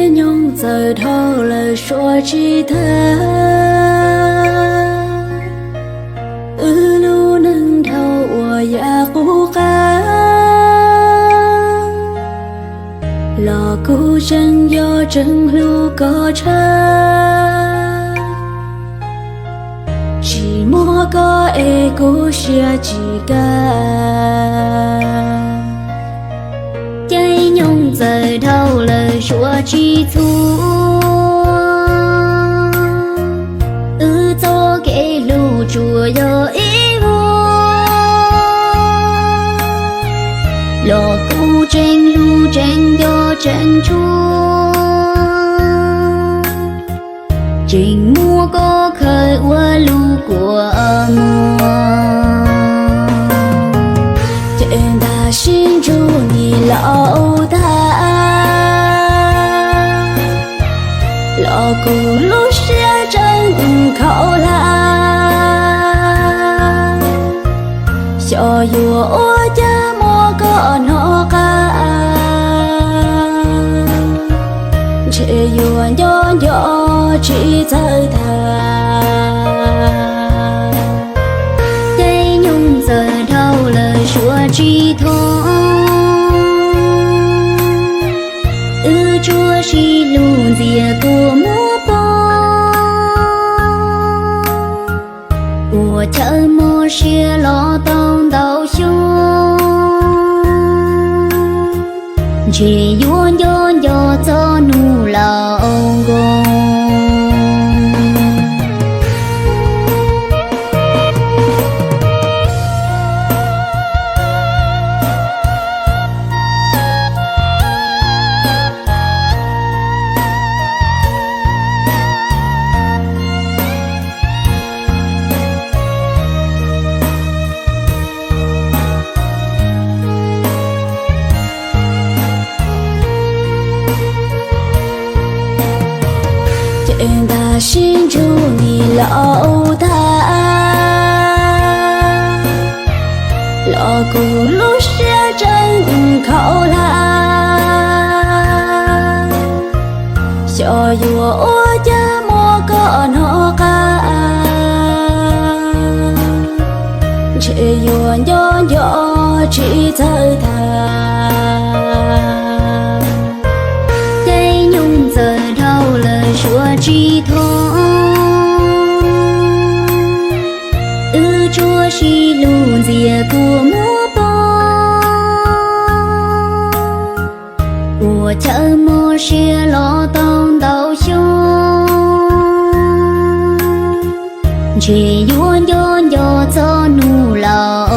Nyoog txawm dhau lawm suav tsis tag, wb lub neej dhau uas yam qub qab, los kuv tseem nco tseem hlub koj tshaj. Tsis muaj koj es kuv siab tsis kaj. Caij nyoog txawm dhau lawm suav tsis txhua, wb txoj kev hlub tsuas yog ib vuag, los kuv tseem hlub tseem nco tseem tshua. Tseem muab koj khaws ua lub kua muag, ces nta sib ntsuj nim laus tag, los kuv lub siab tseem khaum hlab. Xyov yuav ua cas muab koj hnov qab, ntshe yuav nco nco tsis txawj tag. Caij nyoog txawm dhau lawm suav tsis thoob, wb tsuas sib hlub ntxias kua muag poob. Ua chaw mob siab los tau ntau xyoo, ntshe yuav nco nco txoj hnub laus nkoos. Ces nta sib ntsuj nim laus tag, los kuv lub siab tseem khaum hlab. Xyov yuav ua cas muab koj hnov qab, ntshe yuav nco nco tsis txawj tag. Caij nyoog txawm dhau lawm suav tsis thoob, wb tsuas sib hlub ntxias kua muag poob. Ua chaw mob siab los tau ntau xyoo, ntshe yuav nco nco txoj hnub laus